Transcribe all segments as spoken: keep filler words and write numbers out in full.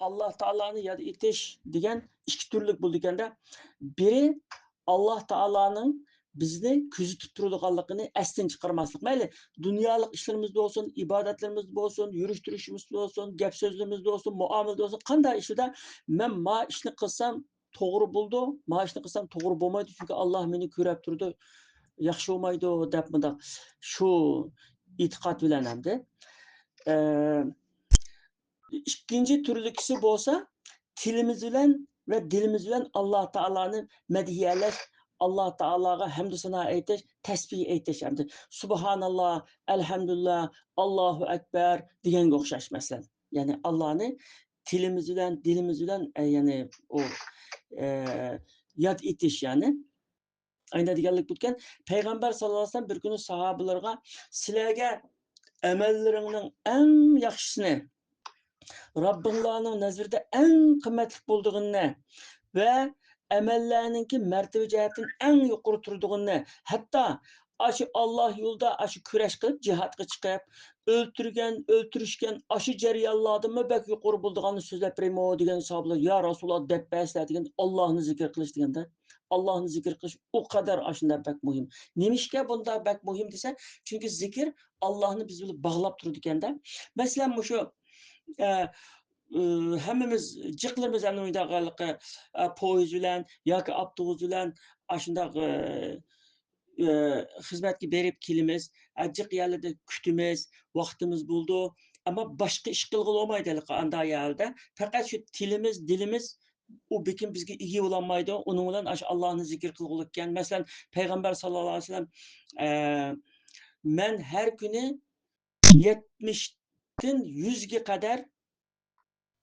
ئاللا تائالانى ياد ئېتىش دېگەن ئىككى تۈرلۈك بولىدىكەندە. بىرى، ئاللا تائالانىڭ بىزنى كۆزىتىپ تۇرىدىغانلىقىنى ئەستىن چىقارماسلىق. مەيلى، دۇنيالىق ئىشلىرىمىزدا بولسۇن، ئىبادەتلىرىمىزدە بولسۇن، يۈرۈش-تۇرۇشىمىزدا بولسۇن، گەپ-سۆزلىرىمىزدە بولسۇن، مۇئامىلىدە بولسۇن، قانداق ئىشتا مەن ما ئىشنى قىلسام توغرا بولىدۇ، ما ئىشنى قىلسام توغرا بولمايدۇ، چۈنكى ئاللا مېنى كۆرەپ تۇرىدۇ، ياخشى بولمايدۇ دەپ مۇنداق شۇ ئېتىقاد بىلەن ئەمدى. ئە، ئىككىنچى تۈرلۈكىسى بولسا، تىلىمىز بىلەن ۋە دىلىمىز بىلەن ئاللا تائالانى مەدھىيەلەش، ئاللا تائالاغا ھەمدۇ سانا ئېيتىش، تەسبىھ ئېيتىش، ئەمدى سۇبھاناللا، ئەلھەمدۇلىللا، ئاللاھۇ ئەكبەر دېگەنگە ئوخشاش، مەسىلەن. يەنى ئاللانى تىلىمىز بىلەن، دىلىمىز بىلەن، ئە، يەنى ئۇ، ئە، ياد ئېتىش، يەنى. ئاينا دېگەنلىك بۇتكەن، پەيغەمبەر ساللاللاھۇ ئەلەيھى ۋەسەللەم بىر كۈنى ساھابىلىرىغا، سىلەرگە ئەمەللىرىڭنىڭ ئەڭ ياخشىسىنى، رەببىڭلارنىڭ نەزىرىدە ئەڭ قىممەتلىك بولىدىغىنىنى ۋە ئەمەللەرنىڭكى مەرتىۋە جەھەتتىن ئەڭ يۇقىرى تۇرىدىغىنىنى، ھەتتا ئاشۇ ئاللا يولىدا ئاشۇ كۈرەش قىلىپ، جىھادقا چىقىپ، ئۆلتۈرگەن، ئۆلتۈرۈشكەن ئاشۇ جەريانلاردىنمۇ بەك يۇقىرى بولىدىغاننى سۆزلەپ بېرەيمۇ دېگەن ساھابىلار، يا رەسۇلاللا، دەپ بەرسىلە دېگەن، ئاللانى زىكىر قىلىش دېگەندە، ئاللانى زىكىر قىلىش ئۇ قەدەر ئاشۇنداق بەك مۇھىم. نېمىشقا بۇنداق بەك مۇھىم دېسە، چۈنكى زىكىر ئاللانى بىز بىلەن باغلاپ تۇرىدىكەندە. مەسىلەن، مۇشۇ، ئە، ئى، ھەممىمىز جىقلىرىمىز ئەمدى ئۇنداق ھېلىقى، ئە، پويىز بىلەن ياكى ئاپتوبۇس بىلەن ئاشۇنداق، ئى، ئى، خىزمەتكە بېرىپ كېلىمىز. ئە، جىق يەرلەردە كۈتىمىز، ۋاقتىمىز بولىدۇ. ئەمما باشقا ئىش قىلغىلى بولمايدۇ ھېلىقى ئانداق يەردە. پەقەت شۇ تىلىمىز، دىلىمىز ئۇ بېكىن بىزگە ئىگە بولالمايدۇ. ئۇنىڭ بىلەن ئاشۇ ئاللانى زىكىر قىلغۇلۇق ئىكەن. مەسىلەن، پەيغەمبەر ساللاللاھۇ ئەلەيھى ۋەسەللەم، ئە، مەن ھەر كۈنى يەتمىشتىن يۈزگە قەدەر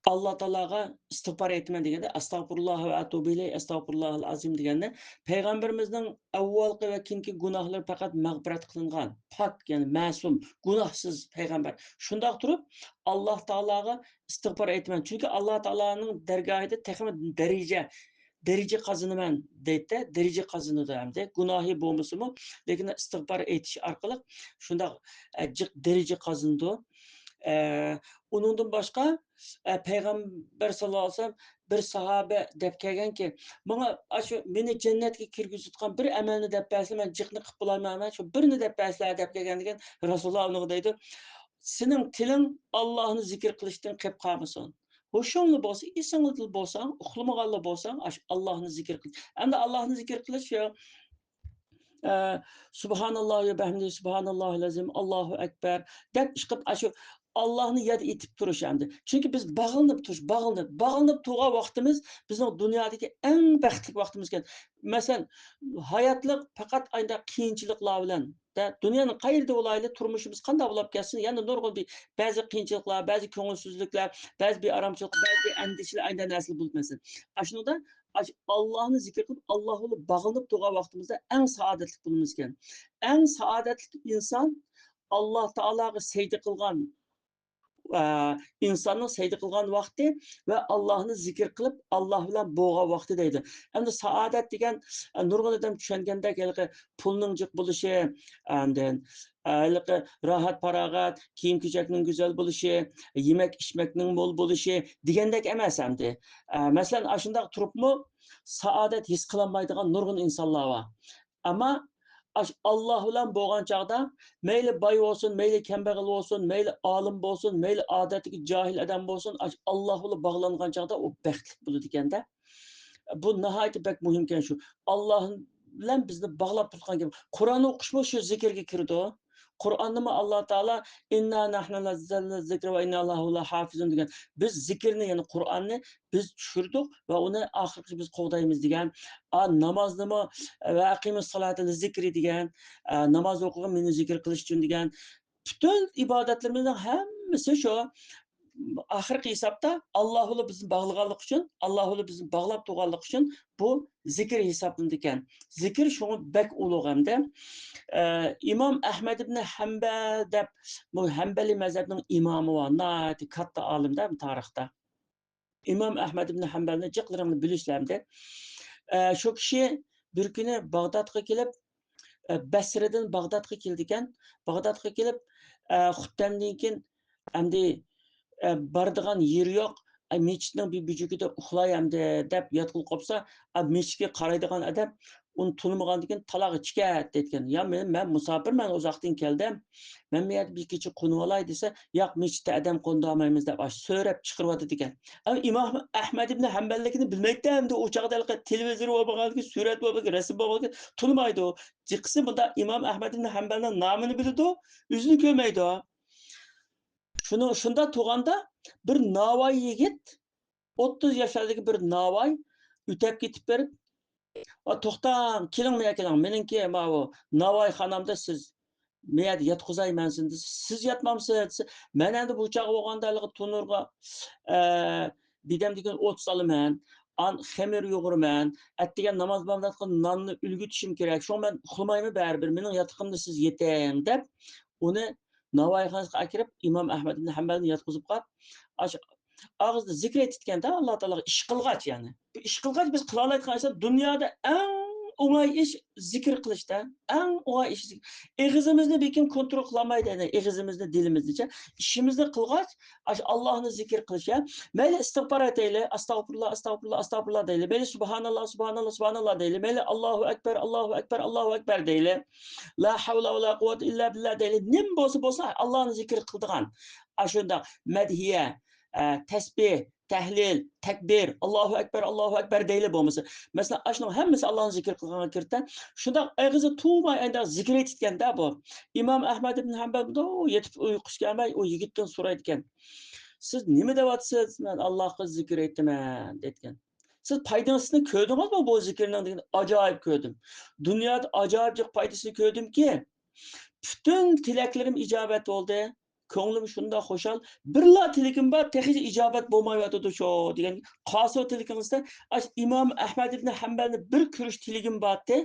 ئاللا تائالاغا ئىستىغپار ئېيتىمەن دېگەندە، ئەستەغپۇرۇللاھ ۋە ئەتۇبۇ ئىلەيھ، ئەستەغپۇرۇللاھىل ئازىم دېگەندە، پەيغەمبىرىمىزنىڭ ئەۋۋالقى ۋە كېيىنكى گۇناھلىرى پەقەت مەغپىرەت قىلىنغان، پاك، يەنى مەسۇم، گۇناھسىز پەيغەمبەر. شۇنداق تۇرۇپ، ئاللا تائالاغا ئىستىغپار ئېيتىمەن. چۈنكى ئاللا تائالانىڭ دەرگاھىدا تېخىمۇ دەرىجە، دەرىجە قازىنىمەن دەيدىدە، دەرىجە قازىنىدۇ ئەمدى. گۇناھى بولمىسىمۇ، لېكىن ئىستىغپار ئېيتىش ئارقىلىق شۇنداق، ئە، جىق دەرىجە قازىنىدۇ. ئە، ئۇنىڭدىن باشقا، ئە، پەيغەمبەر ساللاللاھۇ ئەلەيھى ۋەسەللەم بىر ساھابە دەپ كەلگەنكى، ماڭا ئاشۇ مېنى جەننەتكە كىرگۈزىدىغان بىر ئەمەلنى دەپ بەرسىلە، مەن جىقنى قىلىپ بولايمەن، شۇ بىرنى دەپ بەرسىلە دەپ كەلگەن دېگەن. رەسۇلۇللا ئۇنىڭغا دەيدۇ، سېنىڭ تىلىڭ ئاللاھنى زىكىر قىلىشتىن قېلىپ قالمىسۇن. ھوشۇڭلا بولسا، ئېسىڭدىلا بولساڭ، ئۇخلىمىغانلا بولساڭ، ئاشۇ ئاللاھنى زىكىر قىل. ئەمدى ئاللاھنى زىكىر قىلىش شۇ، ئە، سۇبھاناللاھ ۋە بەھمدى، سۇبھاناللاھىل ئەزىم، ئاللاھۇ ئەكبەر دەپ ئىشقىلىپ، ئاشۇ ئاللاھنى ياد ئېتىپ تۇرۇش ئەمدى. چۈنكى بىز باغلىنىپ تۇرۇش، باغلىنىپ، باغلىنىپ تۇرغان ۋاقتىمىز بىزنىڭ دۇنيادىكى ئەڭ بەختلىك ۋاقتىمىز ئىكەن. مەسىلەن، ھاياتلىق پەقەت ئاينداق قىيىنچىلىقلار بىلەن، دە، دۇنيانىڭ قەيەردە بولايلى، تۇرمۇشىمىز قانداق بولۇپ كەتسۇن، يەنە نۇرغۇن بىر بەزى قىيىنچىلىقلار، بەزى كۆڭۈلسىزلىكلەر، بەزى بىر ئارامچىلىق، بەزى بىر ئەندىشىلەر، ئاينداق نەرسىلەر بولۇپ كەتسۇن. ئاشۇنىڭدا ئاش-، ئاللاھنى زىكىر قىلىپ، ئاللاھ بىلەن باغلىنىپ تۇرغان ۋاقتىمىزدا ئەڭ سائادەتلىك بولىمىز ئىكەن. ئەڭ سائادەتلىك ئىنسان ئاللاھ تائالاغا سەجدە قىلغان، ئە، ئىنساننىڭ سەجدە قىلغان ۋاقتى ۋە ئاللاھنى زىكىر قىلىپ، ئاللاھ بىلەن بولغان ۋاقتى دەيدۇ. ئەمدى سائادەت دېگەن، ئە، نۇرغۇن ئادەم چۈشەنگەندەك، ھېلىقى پۇلنىڭ جىق بولۇشى، ئاندىن، ئە، ھېلىقى راھەت-پاراغەت، كىيىم-كېچەكنىڭ گۈزەل بولۇشى، يېمەك-ئىچمەكنىڭ مول بولۇشى دېگەندەك ئەمەس ئەمدى. ئە، مەسىلەن، ئاشۇنداق تۇرۇپمۇ سائادەت ھېس قىلالمايدىغان نۇرغۇن ئىنسانلار بار. ئەمما ئاشۇ ئاللاھ بىلەن بولغان چاغدا، مەيلى باي بولسۇن، مەيلى كەمبەغەل بولسۇن، مەيلى ئالىم بولسۇن، مەيلى ئادەتتىكى جاھىل ئادەم بولسۇن، ئاشۇ ئاللاھ بىلەن باغلانغان چاغدا ئۇ بەختلىك بولىدىكەن-دە. بۇ ناھايىتى بەك مۇھىمكەن شۇ. ئاللاھ بىلەن بىزنى باغلاپ تۇرغان گەپ. قۇرئان ئوقۇشمۇ شۇ زىكىرگە كىرىدۇ. قۇرئاننىمۇ ئاللاھ تائالا، «ئىننا نەھنۇ نەززەلنە زىكرە ۋە ئىننا لەھۇ لەھافىزۇن» دېگەن. بىز زىكىرنى، يەنى قۇرئاننى بىز چۈشۈردۇق ۋە ئۇنى ئاخىرقىچە بىز قوغدايمىز دېگەن. ئا، نامازنىمۇ، «ۋە ئەقىمۇس سالاتا لىزىكرى» دېگەن. ئا، ناماز ئوقۇغىن مېنى زىكىر قىلىش ئۈچۈن دېگەن. پۈتۈن ئىبادەتلىرىمىزنىڭ ھەممىسى شۇ. ئاخىرقى ھېسابتا ئاللاھ بىلەن بىزنى باغلىغانلىقى ئۈچۈن، ئاللاھ بىلەن بىزنى باغلاپ تۇرغانلىقى ئۈچۈن بۇ زىكىر ھېسابلىنىدىكەن. زىكىر شۇڭا بەك ئۇلۇغ ھەمدە، ئە، ئىمام ئەھمەد ئىبنى ھەمبەل دەپ، بۇ ھەمبەلىي مەزھەپنىڭ ئىمامى بار، ناھايىتى كاتتا ئالىم-دە تارىختا. ئىمام ئەھمەد ئىبنى ھەمبەلنى جىقلىرىڭلار بىلىسىلەر ئەمدى. ئە، شۇ كىشى بىر كۈنى باغدادقا كېلىپ، ئە، بەسرىدىن باغدادقا كېلىدىكەن. باغدادقا كېلىپ، ئە، خۇپتەندىن كېيىن ئەمدى، ئە، بارىدىغان يېرى يوق. ئاي، مېچىتنىڭ بىر بۈجۈكىدە ئۇخلاي ئەمدى دەپ ياتقىلى قوپسا، ئا، مېچىتكە قارايدىغان ئادەم ئۇنى تونۇمىغاندىن كېيىن تالاغا چىكەت دەيدىكەن. يا، مېنىڭ، مەن مۇساپىرمەن، ئۇزاقتىن كەلدىم. مەن بۇ يەردە بىر كېچە قونۇۋالاي دېسە، ياق، مېچىتتە ئادەم قوندۇرالمايمىز دەپ، ئاشۇ سۆرەپ چىقىرىۋاتىدىكەن. ئەمما ئىمام ئەھمەد ئىبن ھەمبەللىكىنى بىلمەيتتى ئەمدى ئۇ چاغدا ھېلىقى تېلېۋىزور بولمىغاندىكىن، سۈرەت بولمىغاندىكىن، رەسىم بولمىغاندىكىن تونۇمايدۇ. جىققىسى بۇندا ئىمام ئەھمەد ئىبن ھەمبەلنىڭ نامىنى بىلىدۇ، يۈزىنى كۆرمەيدۇ. شۇنىڭ، شۇنداق تۇرغاندا بىر ناۋاي يىگىت، ئوتتۇز ياشلاردىكى بىر ناۋاي ئۆتەپ كېتىپ بېرىپ، «ئا، توختاڭ، كېلىڭ، مايا كېلىڭ، مېنىڭكى ماۋۇ ناۋايخانامدا سىز، مەيەردە ياتقۇزاي مەن سىزنى» دېسە، «سىز ياتمامسىز؟» دېسە، «مەن ئەمدى بۇ چاغ بولغاندا ھېلىقى تونۇرغا، ئە، بىردەمدىن كېيىن ئوت سالىمەن، ئان-، خېمىر يۇغۇرىمەن، ئەتىگەن ناماز بامداتقا ناننى ئۈلگۈتۈشۈم كېرەك، شۇڭا مەن ئۇخلىمايمەن بەرىبىر، مېنىڭ ياتىقىمدا سىز يېتىڭ» دەپ، ئۇنى ناۋايخانىسىغا ئەكىرىپ، ئىمام ئەھمەد ئىبن ھەمبەلنى ياتقۇزۇپ قاپ، ئاشۇ ئاغزىدا زىكىر ئېيتىدىكەن-دە، ئاللا تائالاغا ئىش قىلغاچ، يەنى. بۇ ئىش قىلغاچ بىز قىلالايدىغان ئىشلار، دۇنيادا ئەڭ ئوڭاي ئىش زىكىر قىلىش-دە. ئەڭ ئوڭاي ئىش زىكىر. ئېغىزىمىزنى بىر كىم كونترول قىلالمايدۇ، يەنى ئېغىزىمىزنى، دىلىمىزنىچە. ئىشىمىزنى قىلغاچ، ئاشۇ ئاللانى زىكىر قىلىش، يا. مەيلى ئىستىغپار ئېيتايلى، ئاستاغپۇرۇللا، ئاستاغپۇرۇللا، ئاستاغپۇرۇللا دەيلى. مەيلى سۇبھاناللا، سۇبھاناللا، سۇبھاناللا دەيلى. مەيلى ئاللاھۇ ئەكبەر، ئاللاھۇ ئەكبەر، ئاللاھۇ ئەكبەر دەيلى. لا ھەۋلە ۋە لا قۇۋۋەتە ئىللا بىللا دەيلى. نېمە بولسا بولسۇن، ئاللانى زىكىر قىلىدىغان. ئاشۇنداق مەدھىيە، ئە، تەسبىھ، تەھلىل، تەكبىر، ئاللاھۇ ئەكبەر، ئاللاھۇ ئەكبەر دەيلى بولمىسا. مەسىلەن، ئاشۇنىڭ ھەممىسى ئاللانى زىكىر قىلغانغا كىرىدۇ. شۇنداق ئېغىزى توۋماي ئانداق زىكىر ئېيتىدىكەن-دە بۇ. ئىمام ئەھمەد ئىبن ھەمبەل بۇندا يېتىپ ئۇيقۇسى كەلمەي، ئۇ يىگىتتىن سورايدىكەن. «سىز نېمە دەۋاتىسىز؟» «مەن ئاللاغا زىكىر ئېيتىمەن» دەيدىكەن. «سىز پايدىسىنى كۆردىڭىزمۇ بۇ زىكىرنىڭ؟» دېگەن. «ئاجايىپ كۆردۈم. دۇنيادا ئاجايىپ جىق پايدىسىنى كۆردۈمكى، پۈتۈن تىلەكلىرىم ئىجابەت بولدى. كۆڭلۈم شۇنداق خۇشال. بىرلا تىلىكىم بار، تېخىچە ئىجابەت بولمايۋاتىدۇ شۇ» دېگەن. «قالسا تىلىكىڭىزدە، ئاشۇ ئىمام ئەھمەد ئىبن ھەمبەلنى بىر كۆرۈش تىلىكىم بارتى،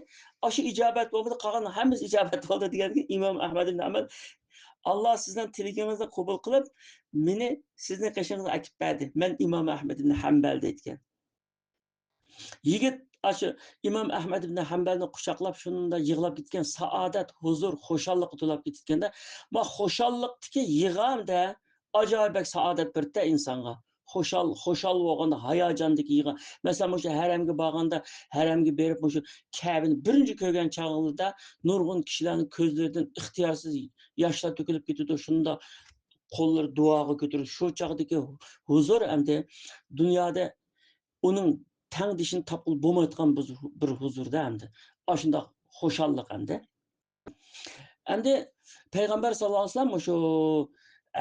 ئاشۇ ئىجابەت بولمىدى، قالغان ھەممىسى ئىجابەت بولدى» دېگەن. ئىمام ئەھمەد ئىبن ھەمبەل «ئاللا سىزنىڭ تىلىكىڭىزنى قوبۇل قىلىپ، مېنى سىزنىڭ قېشىڭىزغا ئەكىپ بەردى. مەن ئىمام ئەھمەد ئىبن ھەمبەل» دەيدىكەن. يىگىت ئاشۇ ئىمام ئەھمەد ئىبن ھەمبەلنى قۇچاقلاپ، شۇنداق يىغلاپ كېتىكەن، سائادەت، ھۇزۇر، خۇشاللىققا تولۇپ كېتىدىكەندە، ما خۇشاللىقتىكى يىغا-دە، ئاجايىپ بەك سائادەت بېرىدىدە ئىنسانغا. خۇشال، خۇشال بولغاندا ھاياجاندىكى يىغا. مەسىلەن، مۇشۇ ھەرەمگە بارغاندا، ھەرەمگە بېرىپ، مۇشۇ كەبىنى بىرىنچى كۆرگەن چاغلىرىدا نۇرغۇن كىشىلەرنىڭ كۆزلىرىدىن ئىختىيارسىز ياشلار تۆكۈلۈپ كېتىدۇ. شۇنداق قوللىرى دۇئاغا كۆتۈرۈلۈپ، شۇ چاغدىكى ھۇزۇر ئەمدى دۇنيادا ئۇنىڭ تەڭدىشىنى تاپقىلى بولمايدىغان بىر، بىر ھۇزۇردا ئەمدى. ئاشۇنداق خۇشاللىق ئەمدى. ئەمدى پەيغەمبەر ساللاللاھۇ ئەلەيھى ۋەسەللەم مۇشۇ،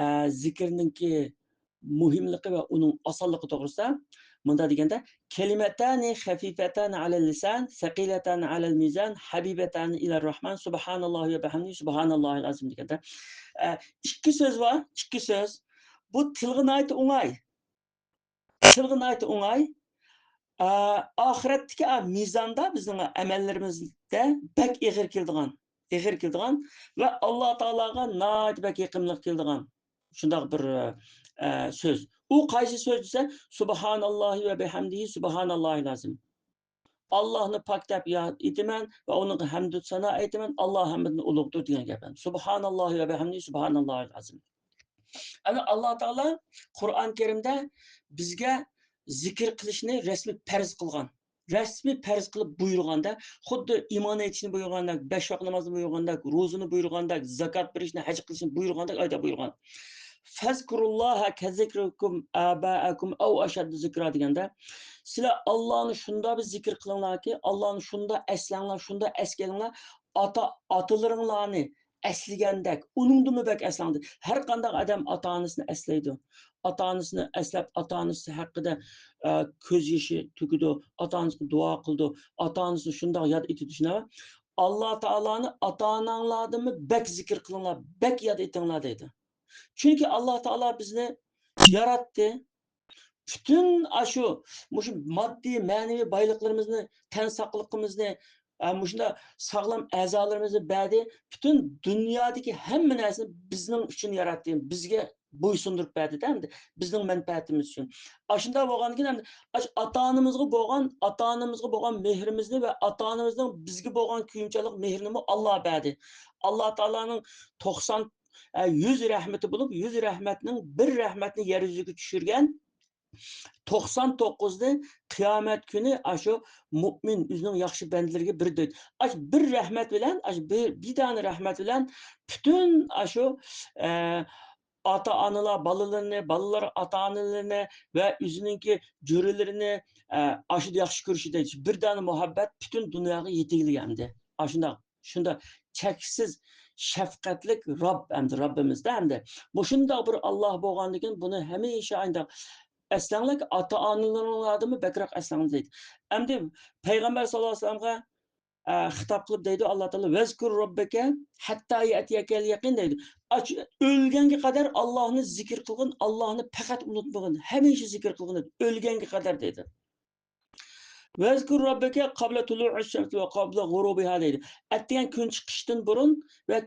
ئە، زىكىرنىڭكى مۇھىملىقى ۋە ئۇنىڭ ئاسانلىقى توغرىسىدا مۇنداق دېگەندە، «كەلىمەتانى خەفىفەتانى ئەلەل لىسان، سەقىلەتانى ئەلەل مىزان، ھەبىبەتانى ئىلەر راھمان، سۇبھاناللاھى ۋە بىھەمدىھى، سۇبھاناللاھىل ئازىم» دېگەندە، ئە، ئىككى سۆز بار، ئىككى سۆز. بۇ تىلغا ناھايىتى ئوڭاي. تىلغا ناھايىتى ئوڭاي. ئا، ئاخىرەتتىكى، ئا، مىزاندا بىزنىڭ ئەمەللىرىمىزدە بەك ئېغىر كېلىدىغان، ئېغىر كېلىدىغان ۋە ئاللا تائالاغا ناھايىتى بەك يېقىملىق كېلىدىغان شۇنداق بىر، ئە، سۆز. ئۇ قايسى سۆز دېسە، سۇبھاناللاھى ۋە بىھەمدىھى سۇبھاناللاھىل ئازىم. ئاللاھنى پاك دەپ ياد ئېتىمەن ۋە ئۇنىڭغا ھەمدۇ سانا ئېيتىمەن. ئاللا ھەممىدىن ئۇلۇغدۇر دېگەن گەپ. سۇبھاناللاھى ۋە بىھەمدىھى سۇبھاناللاھىل ئازىم. ئەنە ئاللا تائالا قۇرئان كەرىمدە بىزگە زىكىر قىلىشنى رەسمىي پەرز قىلغان. رەسمىي پەرز قىلىپ بۇيرۇغاندا، خۇددى ئىمان ئېيتىشنى بۇيرۇغاندەك، بەش ۋاق نامازنى بۇيرۇغاندەك، روزىنى بۇيرۇغاندەك، زاكات بېرىشنى، ھەج قىلىشنى بۇيرۇغاندەك ئايدا بۇيرۇغان. فەزكۇرۇللاھە كەزىكرىكۇم ئابائەكۇم ئەۋ ئەشەددە زىكرا دېگەندە، سىلەر ئاللانى شۇنداق بىر زىكىر قىلىڭلاركى، ئاللانى شۇنداق ئەسلەڭلار، شۇنداق ئەسكىلىڭلار، ئاتا، ئاتىلىرىڭلارنى ئەسلىگەندەك، ئۇنىڭدىنمۇ بەك ئەسلەڭدى. ھەر قانداق ئادەم ئاتا-ئانىسىنى ئەسلەيدۇ. ئاتا-ئانىسىنى ئەسلەپ، ئاتا-ئانىسى ھەققىدە، ئە، كۆز يېشى تۆكىدۇ، ئاتا-ئانىسىغا دۇئا قىلىدۇ، ئاتا-ئانىسىنى شۇنداق ياد ئېتىدۇ، شۇنداق. ئاللا تائالانى ئاتا-ئاناڭلاردىنمۇ بەك زىكىر قىلىڭلار، بەك ياد ئېتىڭلار دەيدۇ. چۈنكى ئاللا تائالا بىزنى ياراتتى. پۈتۈن ئاشۇ، مۇشۇ ماددىي، مەنىۋى بايلىقلىرىمىزنى، تەن ساقلىقىمىزنى، ئە، مۇشۇنداق ساغلام ئەزالىرىمىزنى بەردى. پۈتۈن دۇنيادىكى ھەممە نەرسىنى بىزنىڭ ئۈچۈن ياراتتى. بىزگە بويسۇندۇرۇپ بەردى-دە ئەمدى. بىزنىڭ مەنپەئەتىمىز ئۈچۈن. ئاشۇنداق بولغاندىكىن ئەمدى ئاشۇ ئاتا-ئانىمىزغا بولغان، ئاتا-ئانىمىزغا بولغان مېھرىمىزنى ۋە ئاتا-ئانىمىزنىڭ بىزگە بولغان كۆيۈمچانلىق مېھرىنىمۇ ئاللا بەردى. ئاللا تائالانىڭ توقسان ئە، يۈز رەھمىتى بولۇپ، يۈز رەھمەتنىڭ بىر رەھمەتنى يەر يۈزىگە چۈشۈرگەن، توقسان توققۇزنى قىيامەت كۈنى ئاشۇ مۇئمىن ئۆزىنىڭ ياخشى بەندىلىرىگە بېرىدۇ دەيدۇ. ئاشۇ بىر رەھمەت بىلەن، ئاشۇ بىر، بىر دانە رەھمەت بىلەن پۈتۈن ئاشۇ، ئە، ئاتا-ئانىلار بالىلىرىنى، بالىلار ئاتا-ئانىلىرىنى ۋە ئۆزىنىڭكى جۆرىلىرىنى، ئە، ئاشۇ ياخشى كۆرۈشىدۇ دەيدۇ. بىر دانە مۇھەببەت پۈتۈن دۇنياغا يېتىگلىگەن ئەمدى. ئاشۇنداق، شۇنداق چەكسىز شەپقەتلىك رەب ئەمدى، رەببىمىزدە ئەمدى. مۇشۇنداق بىر ئاللا بولغاندىكىن بۇنى ھەمىشە ئاينداق ئەسلەڭلار، ئاتا-ئانىلىرىڭلاردىنمۇ بەكرەك ئەسلەڭلار دەيدۇ. ئەمدى پەيغەمبەر ساللاللاھۇ ئەلەيھى ۋەسەللەمگە، ئە، خىتاب قىلىپ دەيدۇ ئاللا تائالا، «ۋەزكۇر رەببەكە ھەتتا يەتىيەكەل يەقىن» دەيدۇ. ئاچ-، ئۆلگەنگە قەدەر ئاللاھنى زىكىر قىلغىن، ئاللاھنى پەقەت ئۇنتۇمىغىن، ھەمىشە زىكىر قىلغىن دەيدۇ. ئۆلگەنگە قەدەر دەيدۇ. «ۋەزكۇر رەببەكە قابلە تۇلۇئىش شەمسى ۋە قابلە غۇرۇبىھا» دەيدۇ. ئەتىگەن كۈن چىقىشتىن بۇرۇن ۋە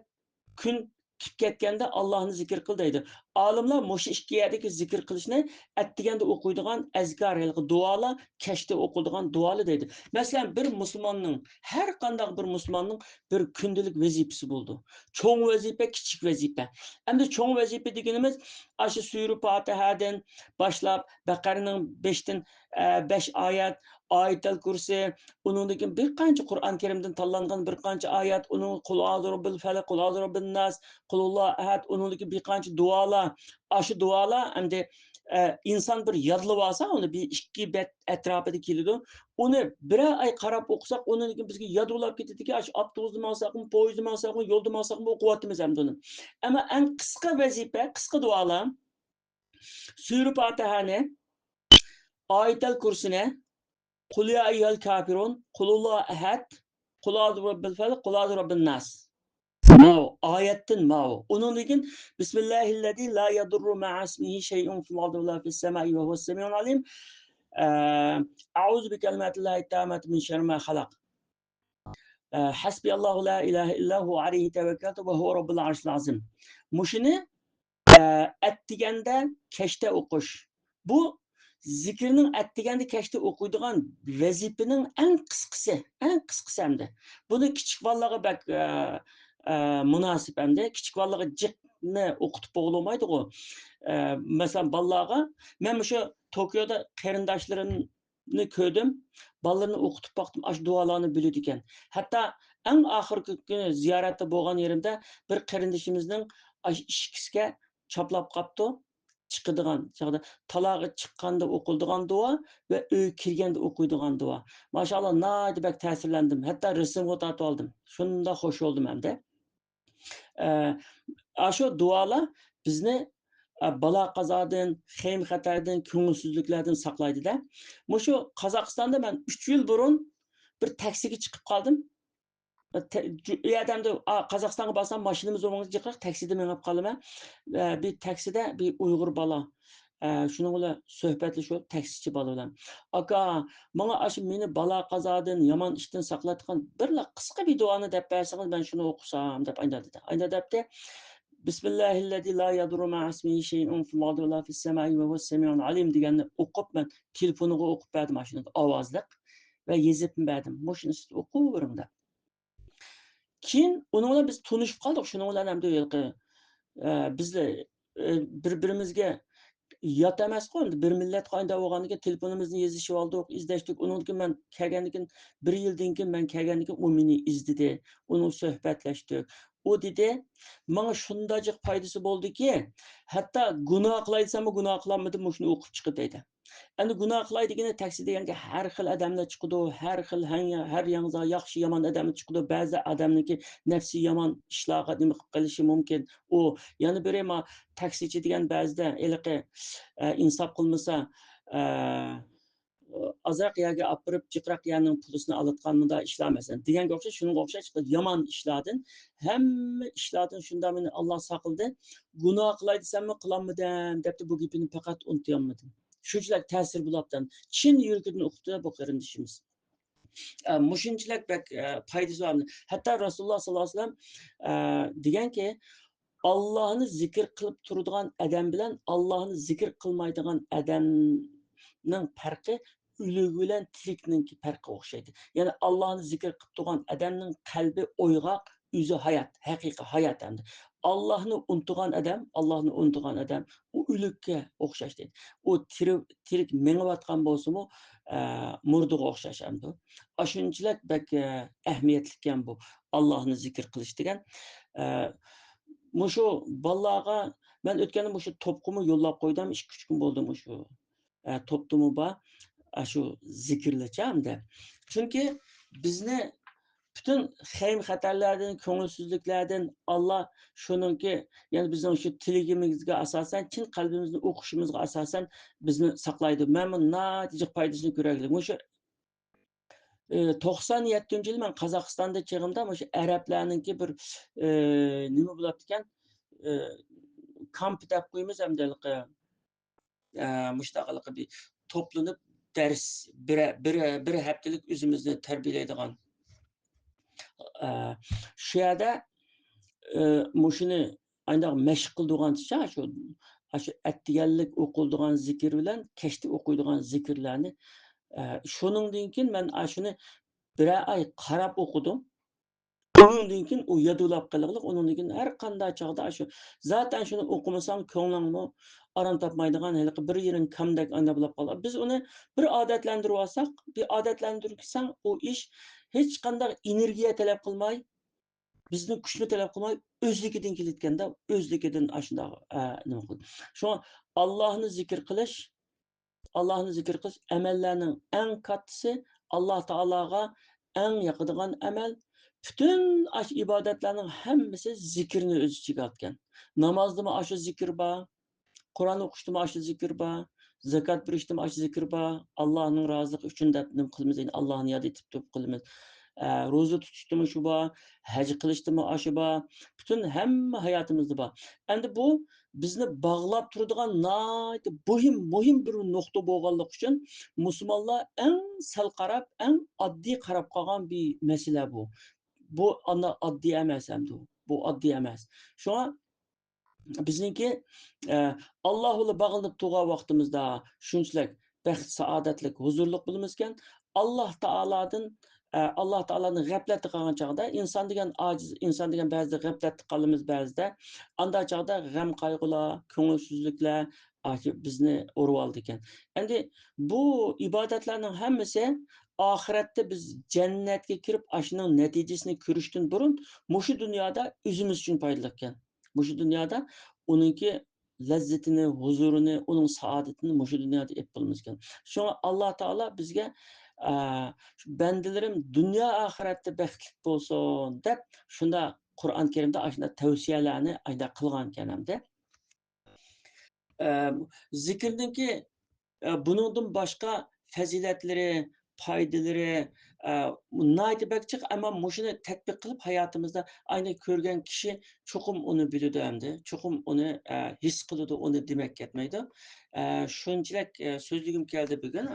كۈن چىقىپ كەتكەندە ئاللاھنى زىكىر قىل دەيدۇ. ئالىملار مۇشۇ ئىككى يەردىكى زىكىر قىلىشنى ئەتىگەندە ئوقۇيدىغان ئەزكار، ھېلىقى دۇئالار، كەچتە ئوقۇلىدىغان دۇئالار دەيدۇ. مەسىلەن، بىر مۇسۇلماننىڭ، ھەر قانداق بىر مۇسۇلماننىڭ بىر كۈندىلىك ۋەزىپىسى بولىدۇ. چوڭ ۋەزىپە، كىچىك ۋەزىپە. ئەمدى چوڭ ۋەزىپە دېگىنىمىز ئاشۇ سۈرە پاتىھەدىن باشلاپ، بەقەرىنىڭ بەشتىن، ئە، بەش ئايەت، ئايەتەل كۇرسى، ئۇنىڭدىن كېيىن بىر قانچە قۇرئان كەرىمدىن تاللانغان بىر قانچە ئايەت، ئۇنىڭ قۇل ئەئۇزۇ بىرەببىل فەلەق، قۇل ئەئۇزۇ بىرەببىن ناس، قۇلھۇللاھۇ ئەھەد، ئۇنىڭدىن كېيىن بىر قانچە دۇئالار. ئاشۇ دۇئالار ئەمدى، ئە، ئىنسان بىر يادلىۋالسا، ئۇنى بىر ئىككى بەت ئەتراپىدا كېلىدۇ. ئۇنى بىرەر ئاي قاراپ ئوقۇساق، ئۇنىڭدىن كېيىن بىزگە ياد بولاپ كېتىدىكەن، ئاشۇ ئاپتوبۇستا ماڭساقمۇ، پويىزدا ماڭساقمۇ، يولدا ماڭساقمۇ ئوقۇۋاتىمىز ئەمدى ئۇنى. ئەمما ئەڭ قىسقا ۋەزىپە، قىسقا دۇئالار. سۈرە پاتىھەنى، ئايەتەل كۇرسىنى، قۇل يا ئەييۇھەل كافىرۇن، قۇلھۇللاھۇ ئەھەد، قۇل ئەئۇزۇ بىرەببىل فەلەق، قۇل ئەئۇزۇ بىرەببىن ناس. ماۋۇ، ئايەتتىن ماۋۇ. ئۇنىڭدىن كېيىن، بىسمىللاھىللەزى لا يەزۇررۇ مەئە ئىسمىھى شەيئۇن فىل ئەردى ۋەلا فىس سەمائى ۋەھۇۋەس سەمىئۇل ئەلىم. ئە، ئەئۇزۇ بىكەلىماتىللاھىت تامماتى مىن شەررى ما خەلەق. ئە، ھەسبىياللاھۇ لا ئىلاھە ئىللا ھۇۋە ئەلەيھى تەۋەككەلتۇ ۋە ھۇۋە رەببۇل ئەرشىل ئەزىم. مۇشۇنى، ئە، ئەتىگەندە، كەچتە ئوقۇش. بۇ زىكىرنىڭ ئەتىگەندە، كەچتە ئوقۇيدىغان ۋەزىپىنىڭ ئەڭ قىسقىسى، ئەڭ قىسقىسى ئەمدى. بۇنى كىچىك بالىلارغا بەك، ئە، ئە، مۇناسىپ ئەمدى. كىچىك بالىلارغا جىقنى ئوقۇتۇپ بولغىلى بولمايدىغۇ. ئە، مەسىلەن، بالىلارغا، مەن مۇشۇ توكيودا قېرىنداشلىرىم نى كۆردۈم. بالىلىرىنى ئوقۇتۇپ باقتىم، ئاشۇ دۇئالارنى بىلىدىكەن. ھەتتا ئەڭ ئاخىرقى كۈنى زىيارەتتە بولغان يېرىمدە بىر قېرىندىشىمىزنىڭ ئاشۇ ئىشىكىسىگە چاپلاپ قاپتۇ. چىقىدىغان چاغدا، تالاغا چىققاندا ئوقۇلىدىغان دۇئا ۋە ئۆيگە كىرگەندە ئوقۇيدىغان دۇئا. ماشائاللا، ناھايىتى بەك تەسىرلەندىم. ھەتتا رەسىمگە تارتىۋالدىم. شۇنداق خوش بولدۇم ئەمدى. ئە، ئاشۇ دۇئالار بىزنى، ئە، بالا-قازادىن، خېيىم-خەتەردىن، كۆڭۈلسىزلىكلەردىن ساقلايدۇ-دە. مۇشۇ قازاقىستاندا مەن ئۈچ يىل بۇرۇن بىر تەكسىگە چىقىپ قالدىم. تە-، جۇ-، ئۇ يەردە ئەمدى، ئا، قازاقىستانغا بارسام ماشىنىمىز بولمىغاچقا جىقراق تەكسىدە مېڭىپ قالىمەن. ئە، بىر تەكسىدە بىر ئۇيغۇر بالا، ئە، شۇنىڭ بىلەن سۆھبەتلىشىۋاتىپ، تەكسىچى بالا بىلەن، «ئاكا، ماڭا ئاشۇ مېنى بالا-قازادىن، يامان ئىشتىن ساقلايدىغان بىرلا قىسقا بىر دۇئانى دەپ بەرسىڭىز، مەن شۇنى ئوقۇسام» دەپ ئايدا دېدى. ئايدا دەپتى، «بىسمىللاھىللەزى لا يەزۇررۇ مەئە ئىسمىھى شەيئۇن فىل ئەردى ۋەلا فىس سەمائى ۋەھۇۋەس سەمىئۇل ئەلىم» دېگەننى ئوقۇپ، مەن تېلېفونىغا ئوقۇپ بەردىم، ئاشۇنى ئاۋازلىق ۋە يېزىپمۇ بەردىم. «مۇشۇنى سىز ئوقۇۋېرىڭ» دەپ. كېيىن ئۇنىڭ بىلەن بىز تونۇشۇپ قالدۇق. شۇنىڭ بىلەن ئەمدى ھېلىقى، ئە، بىز، ئە، بىر-بىرىمىزگە يات ئەمەسقۇ، ئەمدى بىر مىللەتقۇ ئاينداق بولغاندىن كېيىن تېلېفونىمىزنى يېزىشىۋالدۇق، ئىزدەشتۇق. ئۇنىڭدىن كېيىن مەن كەلگەندىن كېيىن، بىر يىلدىن كېيىن مەن كەلگەندىن كېيىن ئۇ مېنى ئىزدىدى. ئۇنىڭ سۆھبەتلەشتۇق. ئۇ دېدى، «ماڭا شۇنداق جىق پايدىسى بولدىكى، ھەتتا گۇناھ قىلاي دېسەممۇ گۇناھ قىلالمىدىم، مۇشۇنى ئوقۇپ چىقىپ» دەيدۇ. ئەمدى گۇناھ قىلاي دېگىنى، تەكسى دېگەنگە ھەر خىل ئادەملەر چىقىدۇ، ھەر خىل ھەڭ-، ھەر ياڭزا ياخشى يامان ئادەملەر چىقىدۇ. بەزى ئادەمنىڭكى نەپسى يامان ئىشلارغا نېمە قىلىپ قېلىشى مۇمكىن. ئۇ يەنە بىرى، ما، تەكسىچى دېگەن بەزىدە ھېلىقى، ئە، ئىنساپ قىلمىسا، ئە، ئازراق يەرگە ئاپىرىپ، جىقراق يەرنىڭ پۇلىسىنى ئالىدىغان مۇنداق ئىشلار، مەسىلەن، دېگەنگە ئوخشاش، شۇنىڭغا ئوخشاش يامان ئىشلاردىن، ھەممە ئىشلاردىن شۇنداق مېنى ئاللا ساقلىدى. گۇناھ قىلاي دېسەممۇ قىلالمىدىم، دەپتۇ، بۇ گېپىنى پەقەت ئۇنتۇيالمىدىم. شۇنچىلىك تەسىر بولاپتۇ. چىن يۈرىكىدىن ئوقۇپتۇ بۇ قېرىندىشىمىز. ئە، مۇشۇنچىلىك بەك، ئە، پايدىسى بار. ھەتتا رەسۇلۇللا ساللاللاھۇ ئەلەيھى ۋەسەللەم، ئە، دېگەنكى، ئاللاھنى زىكىر قىلىپ تۇرىدىغان ئادەم بىلەن ئاللاھنى زىكىر قىلمايدىغان ئادەمنىڭ پەرقى ئۆلۈك بىلەن تىرىكنىڭكى پەرقىگە ئوخشايدۇ. يەنى ئاللاھنى زىكىر قىلىپ تۇرغان ئادەمنىڭ قەلبى ئويغاق، ئۆزى ھايات، ھەقىقىي ھايات ئەمدى. ئاللاھنى ئۇنتۇغان ئادەم، ئاللاھنى ئۇنتۇغان ئادەم ئۇ ئۆلۈككە ئوخشاش دەيدۇ. ئۇ تىرىك، تىرىك مېڭىۋاتقان بولسىمۇ، ئە، مۇردىغا ئوخشاش ئەمدى. ئاشۇنچىلىك بەك، ئە، ئەھمىيەتلىككەن بۇ ئاللاھنى زىكىر قىلىش دېگەن. ئە، مۇشۇ بالىلارغا مەن ئۆتكەندە مۇشۇ توپقىمۇ يوللاپ قويدۇم، ئىككى-ئۈچ كۈن بولدى مۇشۇ. ئە، توپتىمۇ بار، ئە، شۇ زىكىرلىرچە ئەمدى. چۈنكى بىزنى پۈتۈن خەيم-خەتەرلەردىن، كۆڭۈلسىزلىكلەردىن، ئاللا شۇنىڭكى، يەنى بىزنىڭ شۇ تىلىكىمىزگە ئاساسەن، چىن قەلبىمىزنى ئوقۇشىمىزغا ئاساسەن بىزنى ساقلايدۇ. مەن بۇ ناھايىتى جىق پايدىسىنى كۆرگەنلىك. مۇشۇ، ئى، توقسان يەتتىنچى يىلى مەن قازاقىستاندا چېغىمدا مۇشۇ ئەرەبلەرنىڭكى بىر، ئى، نېمە بولۇپتىكەن، ئى، كامپ دەپ قويىمىز ئەمدى ھېلىقى. ئە، مۇشۇنداق ھېلىقى بىر توپلىنىپ دەرس بىر، بىر، بىر ھەپتىلىك ئۆزىمىزنى تەربىيەلەيدىغان. ئە، شۇ يەردە، ئە، مۇشۇنى ئانداق مەشىق قىلىدىغانچە شۇ، ئاشۇ ئەتىگەنلىك ئوقۇلىدىغان زىكىر بىلەن كەچتە ئوقۇيدىغان زىكىرلەرنى، ئە، شۇنىڭدىن كېيىن مەن ئاشۇنى بىرەر ئاي قاراپ ئوقۇدۇم. ئۇنىڭدىن كېيىن ئۇ يادۇلاپ قېلىغلىق، ئۇنىڭدىن كېيىن ھەر قانداق چاغدا ئاشۇ، زاتەن شۇنى ئوقۇمىساڭ كۆڭلۈڭمۇ ئارام تاپمايدىغان، ھېلىقى بىر يېرىڭ كامدەك ئانداق بولۇپ قالىدۇ. بىز ئۇنى بىر ئادەتلەندۈرۈۋالساق، بىر ئادەتلەندۈرسەڭ ئۇ ئىش ھېچقانداق ئېنېرگىيە تەلەپ قىلماي، بىزدىن كۈچمۇ تەلەپ قىلماي، ئۆزلۈكىدىن كېلىدىكەندە، ئۆزلۈكىدىن ئاشۇنداق، ئە، نېمە قىلىدۇ. شۇڭا ئاللاھنى زىكىر قىلىش، ئاللاھنى زىكىر قىلىش ئەمەللەرنىڭ ئەڭ كاتتىسى، ئاللاھ تائالاغا ئەڭ ياقىدىغان ئەمەل. پۈتۈن ئاشۇ ئىبادەتلەرنىڭ ھەممىسى زىكىرنى ئۆز ئىچىگە ئالىدىكەن. نامازدىمۇ ئاشۇ زىكىر بار، قۇرئان ئوقۇشتىمۇ ئاشۇ زىكىر بار، زاكات بېرىشتىمۇ ئاشۇ زىكىر بار، ئاللاھنىڭ رازىلىقى ئۈچۈن دەپ نېمە قىلىمىز، يەنى ئاللاھنى ياد ئېتىپ تۇرۇپ قىلىمىز. ئە، روزا تۇتۇشتىمۇ شۇ بار، ھەج قىلىشتىمۇ ئاشۇ بار. پۈتۈن ھەممە ھاياتىمىزدا بار. ئەمدى بۇ بىزنى باغلاپ تۇرىدىغان ناھايىتى مۇھىم، مۇھىم بىر نۇقتا بولغانلىقى ئۈچۈن مۇسۇلمانلار ئەڭ سەل قاراپ، ئەڭ ئاددىي قاراپ قالغان بىر مەسىلە بۇ. بۇ ئانا ئاددىي ئەمەس ئەمدى. بۇ ئاددىي ئەمەس. شۇڭا بىزنىڭكى، ئە، ئاللاھ بىلەن باغلىنىپ تۇرغان ۋاقتىمىزدا شۇنچىلىك بەخت، سائادەتلىك، ھۇزۇرلۇق بولىمىزكەن. ئاللاھ تائالادىن، ئە، ئاللاھ تائالادىن غەپلەتتە قالغان چاغدا، ئىنسان دېگەن ئاجىز، ئىنسان دېگەن بەزىدە غەپلەتتە قالىمىز بەزىدە. ئاندا چاغدا غەم-قايغۇلار، كۆڭۈلسىزلىكلەر، ئاشۇ بىزنى ئۇرۇۋالىدىكەن. ئەمدى بۇ ئىبادەتلەرنىڭ ھەممىسى ئاخىرەتتە بىز جەننەتكە كىرىپ، ئاشۇنىڭ نەتىجىسىنى كۆرۈشتىن بۇرۇن مۇشۇ دۇنيادا ئۆزىمىز ئۈچۈن پايدىلىقكەن. مۇشۇ دۇنيادا ئۇنىڭكى لەززىتىنى، ھۇزۇرىنى، ئۇنىڭ سائادىتىنى مۇشۇ دۇنيادا ئېلىپ بولىمىزكەن. شۇڭا ئاللاھ تائالا بىزگە، ئە، شۇ بەندىلىرىم دۇنيا ئاخىرەتتە بەختلىك بولسۇن دەپ، شۇنداق قۇرئان كەرىمدە ئاشۇنداق تەۋسىيەلەرنى ئايدا قىلغانكەن ئەمدى. ئە، زىكىرنىڭكى، ئە، بۇنىڭدىن باشقا پەزىلەتلىرى، پايدىلىرى، ئە، ناھايىتى بەك جىق، ئەمما مۇشۇنى تەتبىق قىلىپ ھاياتىمىزدا ئاينى كۆرگەن كىشى چوقۇم ئۇنى بىلىدۇ ئەمدى، چوقۇم ئۇنى، ئە، ھېس قىلىدۇ، ئۇنى دېمەك كەتمەيدۇ. ئە، شۇنچىلىك، ئە، سۆزلىگۈم كەلدى بۈگۈن.